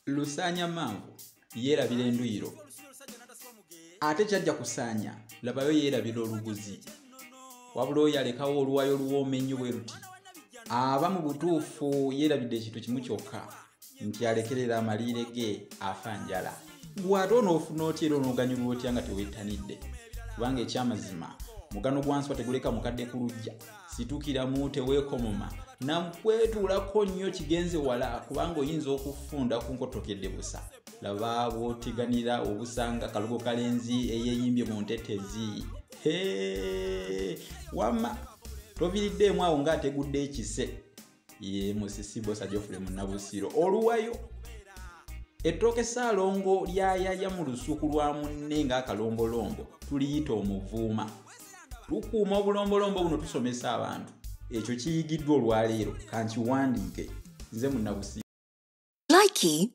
Lusaanya manvu yeerabira enduyiro, ate kyajja kusaanya labayo yeerabira oluguzi. Wabula oyo alekawo oluwayo oluwooma ennyo bwe luti aba mu butuufu yeerabidde ekintu kimu kyokka, nti alekerera amaliire ge afa njala. Ggwe ate onoofuna otya era onooganyulwa otya nga tewettanidde? Kubanga ekyamazima mugano gwa nswa teguleka mukadde ku luggya. Situkiramu teweekomoma nakwetuulako nnyo kigenze wala, kubanga oyinza okufunda ku nkotokedde busa. Laba bw'oteganira obusanga kalogo kalenzi eyeeyimbye mu ntetezi. Hee, wamma toviriddeemu awo ng'ategudde ekise. Ye Musisi Bbosa Geoffrey Munnabusiro. Oluwayo ettooke ssaalongo lyayaya mu lusuku lwa munne ng'akalombolombo tuliyita omuvuuma. Tukuuma obulombolombo buno tusomesa abantu. Ekyo kiyigiddwa olwaleero, kankiwandiike nze Munnabusiro. Likey.